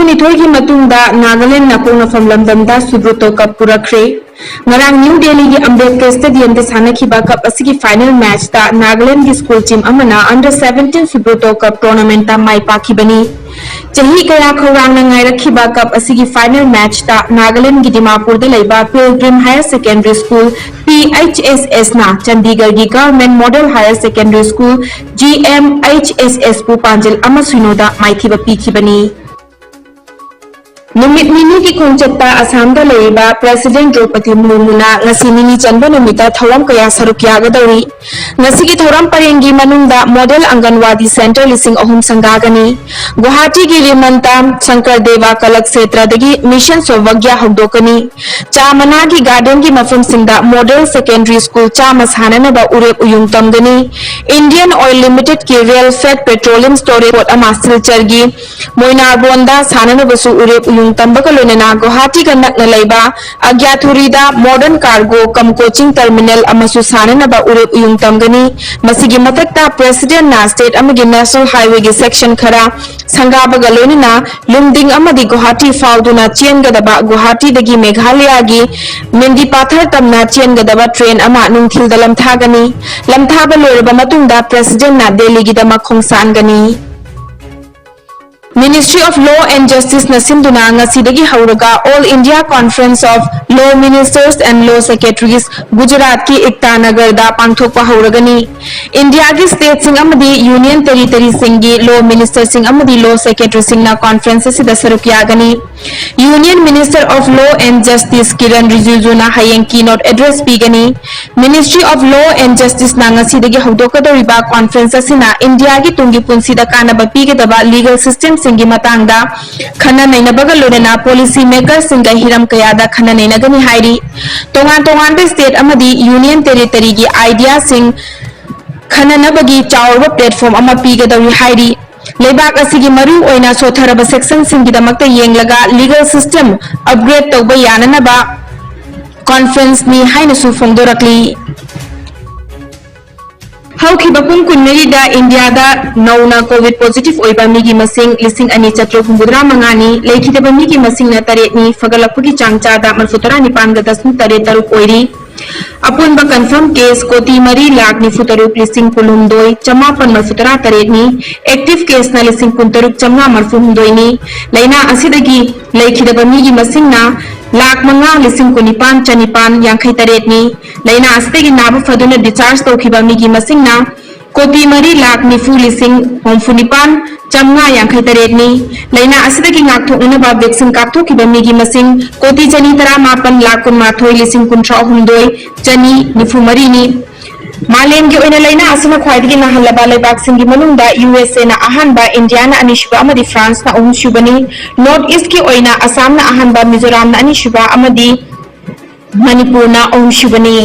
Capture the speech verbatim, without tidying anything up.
ꯀꯨꯟꯅꯤꯊꯣꯏꯒꯤ ꯃꯇꯨꯡꯗ ꯅꯥꯒꯥꯂꯦꯟꯅ ꯄꯣꯛꯅꯐꯝ ꯂꯝꯗꯝꯗ ꯁꯨꯕ꯭ꯔꯨꯇꯣ ꯀꯞ ꯄꯨꯔꯛꯈ꯭ꯔꯦ꯫ ꯉꯔꯥꯡ ꯅ꯭ꯌꯨ ꯗꯦꯜꯂꯤꯒꯤ ꯑꯝꯕꯦꯗꯀꯔ ꯁ꯭ꯇꯦꯗꯤꯌꯝꯗ ꯁꯥꯟꯅꯈꯤꯕ ꯀꯞ ꯑꯁꯤꯒꯤ ꯐꯥꯏꯅꯦꯜ ꯃꯦꯆꯇ ꯅꯥꯒꯥꯂꯦꯟꯒꯤ ꯁ꯭ꯀꯨꯜ ꯇꯤꯝ ꯑꯃꯅ ꯑꯟꯗꯔ ꯁꯚꯦꯟꯇꯤꯟ ꯁꯨꯕ꯭ꯔꯨꯇꯣ ꯀꯞ ꯇꯣꯔꯅꯥꯃꯦꯟꯠꯇ ꯃꯥꯏ ꯄꯥꯛꯈꯤꯕꯅꯤ꯫ ꯆꯍꯤ ꯀꯌꯥ ꯈꯧꯔꯥꯡꯅ ꯉꯥꯏꯔꯛꯈꯤꯕ ꯀꯞ ꯑꯁꯤꯒꯤ ꯐꯥꯏꯅꯦꯜ ꯃꯦꯆꯇ ꯅꯥꯒꯥꯂꯦꯟꯒꯤ ꯗꯤꯃꯥꯄꯨꯔꯗ ꯂꯩꯕ pilgrim higher secondary school, P H S ꯑꯦꯁꯅ ꯆꯟꯗꯤꯒꯔꯒꯤ government model higher secondary school, G M H S ꯑꯦꯁꯄꯨ ꯄꯥꯟꯖꯜ ꯑꯃ ꯁꯤꯅꯣꯗ ꯃꯥꯏꯊꯤꯕ ꯄꯤꯈꯤꯕꯅꯤ꯫ ꯅꯨꯃꯤꯠ ꯅꯤꯅꯤꯒꯤ ꯈꯣꯡꯆꯠꯇ ꯑꯁꯥꯝꯗ ꯂꯩꯔꯤꯕ ꯄ꯭ꯔꯦꯁꯤꯗꯦꯟꯠ ꯗ꯭ꯔꯧꯄꯗꯤ ꯃꯨꯔꯃꯨꯅ ꯉꯁꯤ ꯅꯤꯅꯤ ꯆꯟꯕ ꯅꯨꯃꯤꯠꯇ ꯊꯧꯔꯝ ꯀꯌꯥ ꯁꯔꯨꯛ ꯌꯥꯒꯗꯧꯔꯤ꯫ ꯉꯁꯤꯒꯤ ꯊꯧꯔꯝ ꯄꯔꯦꯡꯒꯤ ꯃꯅꯨꯡꯗ ꯃꯣꯗꯦꯜ ꯑꯪꯒꯟꯋꯥꯗꯤ ꯁꯦꯟꯇꯔ ꯂꯤꯁꯤꯡ ꯑꯍꯨꯝ ꯁꯪꯒꯥꯒꯅꯤ꯫ ꯒꯨꯋꯥꯍꯥꯇꯤꯒꯤ ꯔꯤꯃꯟꯇꯥ ꯁꯪꯀꯔ ꯗꯦꯕ ꯀꯂꯛꯁꯦꯇ꯭ꯔꯗꯒꯤ ꯃꯤꯁꯟ ꯁꯧꯚꯥꯒ꯭ꯌ ꯍꯧꯗꯣꯛꯀꯅꯤ꯫ ꯆꯥ ꯃꯅꯥꯒꯤ ꯒꯥꯔꯗꯦꯟꯒꯤ ꯃꯐꯝꯁꯤꯡꯗ ꯃꯣꯗꯦꯜ ꯁꯦꯀꯦꯟꯗꯔꯤ ꯁ꯭ꯀꯨꯜ ꯆꯥꯝꯃ ꯁꯥꯅꯅꯕ ꯎꯔꯦꯞ ꯎꯌꯨꯡ ꯇꯝꯒꯅꯤ꯫ ꯏꯟꯗꯤꯌꯟ ꯑꯣꯏꯜ ꯂꯤꯃꯤꯇꯦꯗꯀꯤ rail fed petroleum storage port ꯑꯃ ꯁꯤꯜꯆꯔꯒꯤ ꯃꯣꯏꯅꯥꯔꯕꯣꯟꯗ ꯁꯥꯅꯅꯕꯁꯨ ꯎꯔꯦꯞ ꯎꯌꯨꯡ ꯇꯝꯕꯒ ꯂꯣꯏꯅꯅ ꯒꯨꯋꯥꯍꯥꯇꯤꯒ ꯅꯛꯅ ꯂꯩꯕ ꯑꯒ꯭ꯌꯥꯊꯨꯔꯤꯗ ꯃꯣꯗꯔꯟ ꯀꯥꯔꯒꯣ ꯀꯝ ꯀꯣꯆꯤꯡ ꯇꯔꯃꯤꯅꯦꯜ ꯑꯃꯁꯨ ꯁꯥꯅꯅꯕ ꯎꯔꯦꯞ ꯎꯌꯨꯡ ꯇꯝꯒꯅꯤ꯫ ꯃꯁꯤꯒꯤ ꯃꯊꯛꯇ ꯄ꯭ꯔꯦꯁꯤꯗꯦꯟꯠꯅ ꯁ꯭ꯇꯦꯠ ꯑꯃꯒꯤ ꯅꯦꯁꯅꯦꯜ ꯍꯥꯏꯋꯦꯒꯤ ꯁꯦꯛꯁꯟ ꯈꯔ ꯁꯪꯒꯥꯕꯒ ꯂꯣꯏꯅꯅ ꯂꯨꯝꯗꯤꯡ ꯑꯃꯗꯤ ꯒꯨꯋꯥꯍꯥꯇꯤ ꯐꯥꯎꯗꯨꯅ ꯆꯦꯟꯒꯗꯕ ꯒꯨꯋꯥꯍꯥꯇꯤꯗꯒꯤ ꯃꯦꯘꯥꯂꯌꯥꯒꯤ ꯃꯦꯟꯗꯤꯄꯥꯊꯔ ꯇꯝꯅ ꯆꯦꯟꯒꯗꯕ ꯇ꯭ꯔꯦꯟ ꯑꯃ ꯅꯨꯡꯊꯤꯜꯗ ꯂꯝꯊꯥꯒꯅꯤ꯫ ꯂꯝꯊꯥꯕ ꯂꯣꯏꯔꯕ ꯃꯇꯨꯡꯗ ꯄ꯭ꯔꯦꯁꯤꯗꯦꯟꯠꯅ ꯗꯦꯜꯂꯤꯒꯤꯗꯃꯛ ꯈꯣꯡꯁꯥꯟꯒꯅꯤ꯫ Ministry of Law and Justiceꯅ ꯁꯤꯟꯗꯨꯅ ꯉꯁꯤꯗꯒꯤ ꯍꯧꯔꯒ All India Conference of Law Ministers and Law Secretaries ꯒꯨꯖꯔꯥꯠꯀꯤ ꯏꯇꯥꯅꯒꯔꯗ ꯄꯥꯡꯊꯣꯛꯄ ꯍꯧꯔꯒꯅꯤ꯫ ꯏꯟꯗꯤꯌꯥꯒꯤ ꯁ꯭ꯇꯦꯠꯁꯤꯡ ꯑꯃꯗꯤ ꯌꯨꯅꯤꯌꯟ ꯇꯦꯔꯤꯇꯔꯤꯁꯤꯡꯒꯤ ꯂꯣ ꯃꯤꯅꯤꯁꯇꯔꯁꯤꯡ ꯑꯃꯗꯤ ꯂꯣ ꯁꯦꯀ꯭ꯔꯦꯇꯔꯤꯁꯤꯡꯅ ꯀꯣꯟꯐ꯭ꯔꯦꯟꯁ ꯑꯁꯤꯗ ꯁꯔꯨꯛ ꯌꯥꯒꯅꯤ꯫ Union minister of law and justice Kiren ꯔꯤꯖꯤꯖꯨꯅ ꯍꯌꯦꯡ ꯀꯤꯅꯣꯠ ꯑꯦꯗ꯭ꯔꯦꯁ ꯄꯤꯒꯅꯤ꯫ Ministry of Law and Justiceꯅ ꯉꯁꯤꯗꯒꯤ ꯍꯧꯗꯣꯛꯀꯗꯧꯔꯤꯕ ꯀꯣꯟꯐ꯭ꯔꯦꯟꯁ ꯑꯁꯤꯅ ꯏꯟꯗꯤꯌꯥꯒꯤ ꯇꯨꯡꯒꯤ ꯄꯨꯟꯁꯤꯗ ꯀꯥꯟꯅꯕ ꯄꯤꯒꯗꯕ ꯂꯤꯒꯦꯜ ꯁꯤꯁꯇꯦꯝꯁꯤꯡꯒꯤ ꯃꯇꯥꯡꯗ ꯈꯟꯅ ꯅꯩꯅꯕꯒ ꯂꯣꯏꯅꯅ ꯄꯣꯂꯤꯁꯤ ꯃꯦꯀꯔꯁꯤꯡꯒ ꯍꯤꯔꯝ ꯀꯌꯥꯗ ꯈꯟꯅ ꯅꯩꯅꯒꯅꯤ ꯍꯥꯏꯔꯤ꯫ ꯇꯣꯉꯥꯟ ꯇꯣꯉꯥꯟꯕ ꯁ꯭ꯇꯦꯠ ꯑꯃꯗꯤ ꯌꯨꯅꯤꯌꯟ ꯇꯦꯔꯤꯇꯔꯤꯒꯤ ꯑꯥꯏꯗꯤꯌꯥꯁꯤꯡ ꯈꯟꯅꯅꯕꯒꯤ ꯆꯥꯎꯔꯕ ꯄ꯭ꯂꯦꯠꯐꯣꯔꯝ ꯑꯃ ꯄꯤꯒꯗꯧꯔꯤ ꯍꯥꯏꯔꯤ꯫ ꯂꯩꯕꯥꯛ ꯑꯁꯤꯒꯤ ꯃꯔꯨ ꯑꯣꯏꯅ ꯁꯣꯠꯊꯔꯕ ꯁꯦꯛꯁꯟꯁꯤꯡꯒꯤꯗꯃꯛꯇ ꯌꯦꯡꯂꯒ ꯂꯤꯒꯦꯜ ꯁꯤꯁꯇꯦꯝ ꯑꯞꯒ꯭ꯔꯦꯗ ꯇꯧꯕ ꯌꯥꯅꯅꯕ ꯀꯣꯟꯐ꯭ꯔꯦꯟꯁꯅꯤ ꯍꯥꯏꯅꯁꯨ ꯐꯣꯡꯗꯣꯔꯛꯂꯤ꯫ ꯍꯧꯈꯤꯕ ꯄꯨꯡ ꯀꯨꯟꯃꯔꯤꯗ ꯏꯟꯗꯤꯌꯥꯗ ꯅꯧꯅ ꯀꯣꯚꯤꯗ ꯄꯣꯖꯤꯇꯤꯚ ꯑꯣꯏꯕ ꯃꯤꯒꯤ ꯃꯁꯤꯡ ꯂꯤꯁꯤꯡ ꯑꯅꯤ ꯆꯥꯇ꯭ꯔꯨꯛ ꯍꯨꯝꯐꯨꯇꯔꯥ ꯃꯉꯥꯅꯤ, ꯂꯩꯈꯤꯗꯕ ꯃꯤꯒꯤ ꯃꯁꯤꯡꯅ ꯇꯔꯦꯠꯅꯤ, ꯐꯒꯠꯂꯛꯄꯒꯤ ꯆꯥꯡ ꯆꯥꯗ ꯃꯔꯤꯐꯨ ꯇꯔꯥ ꯅꯤꯄꯥꯟꯒ ꯗꯁꯃꯤꯛ ꯇꯔꯦꯠ ꯇꯔꯨꯛ ꯑꯣꯏꯔꯤ꯫ ꯑꯄꯨꯟꯕ ꯀꯟꯐꯥꯔꯝ ꯀꯦꯁ ꯀꯣꯇꯤ ꯃꯔꯤ ꯂꯥꯈ ꯅꯤꯐꯨ ꯇꯔꯨꯛ ꯂꯤꯁꯤꯡ ꯀꯨꯟꯍꯨꯝꯗꯣꯏ ꯆꯃꯥꯄꯟ ꯃꯔꯤꯐꯨ ꯇꯔꯥ ꯇꯔꯦꯠꯅꯤ, ꯑꯦꯛꯇꯤꯚ ꯀꯦꯁꯅ ꯂꯤꯁꯤꯡ ꯀꯨꯟ ꯇꯔꯨꯛ ꯆꯥꯝꯃꯉꯥ ꯃꯔꯤꯐꯨ ꯍꯨꯝꯗꯣꯏꯅꯤ꯫ ꯂꯥꯏꯅꯥ ꯑꯁꯤꯗꯒꯤ ꯂꯩꯈꯤꯗꯕ ꯃꯤꯒꯤ ꯃꯁꯤꯡꯅ ꯂꯥꯈ ꯃꯉꯥ ꯂꯤꯁꯤꯡ ꯀꯨꯟꯅꯤꯄꯥꯟ ꯆꯅꯤꯄꯥꯟ ꯌꯥꯡꯈꯩ ꯇꯔꯦꯠꯅꯤ꯫ ꯂꯥꯏꯅꯥ ꯑꯁꯤꯗꯒꯤ ꯅꯥꯕ ꯐꯗꯨꯅ ꯗꯤꯁꯆꯥꯔꯖ ꯇꯧꯈꯤꯕ ꯃꯤꯒꯤ ꯃꯁꯤꯡꯅ ꯀꯣꯇꯤ ꯃꯔꯤ ꯂꯥꯈ ꯅꯤꯐꯨ ꯂꯤꯁꯤꯡ ꯍꯨꯝꯐꯨ ꯅꯤꯄꯥꯟ ꯆꯥꯝꯃꯉꯥ ꯌꯥꯡꯈꯩ ꯇꯔꯦꯠꯅꯤ꯫ ꯂꯥꯏꯅꯥ ꯑꯁꯤꯗꯒꯤ ꯉꯥꯛꯊꯣꯛꯅꯅꯕ ꯚꯦꯛꯁꯤꯟ ꯀꯥꯞꯊꯣꯛꯈꯤꯕ ꯃꯤꯒꯤ ꯃꯁꯤꯡ ꯀꯣꯇꯤ ꯆꯅꯤ ꯇꯔꯥ ꯃꯥꯄꯟ ꯂꯥꯈ ꯀꯨꯟꯃꯥꯊꯣꯏ ꯂꯤꯁꯤꯡ ꯀꯨꯟꯊ꯭ꯔꯥ ꯍꯨꯝꯗꯣꯏ ꯆꯅꯤ ꯅꯤꯐꯨ ꯃꯔꯤꯅꯤ꯫ ꯃꯥꯂꯦꯝꯒꯤ ꯑꯣꯏꯅ ꯂꯥꯏꯅꯥ ꯑꯁꯤꯅ ꯈ꯭ꯋꯥꯏꯗꯒꯤ ꯅꯥꯍꯜꯂꯕ ꯂꯩꯕꯥꯛꯁꯤꯡꯒꯤ ꯃꯅꯨꯡꯗ ꯌꯨ ꯑꯦꯁ ꯑꯦꯅ ꯑꯍꯥꯟꯕ, ꯏꯟꯗꯤꯌꯥꯅ ꯑꯅꯤꯁꯨꯕ ꯑꯃꯗꯤ ꯐ꯭ꯔꯥꯟꯁꯅ ꯑꯍꯨꯝꯁꯨꯕꯅꯤ꯫ ꯅꯣꯔꯠ ꯏꯁ꯭ꯠꯀꯤ ꯑꯣꯏꯅ ꯑꯁꯥꯝꯅ ꯑꯍꯥꯟꯕ, ꯃꯤꯖꯣꯔꯥꯝꯅ ꯑꯅꯤꯁꯨꯕ ꯑꯃꯗꯤ ꯃꯅꯤꯄꯨꯔꯅ ꯑꯍꯨꯝꯁꯨꯕꯅꯤ꯫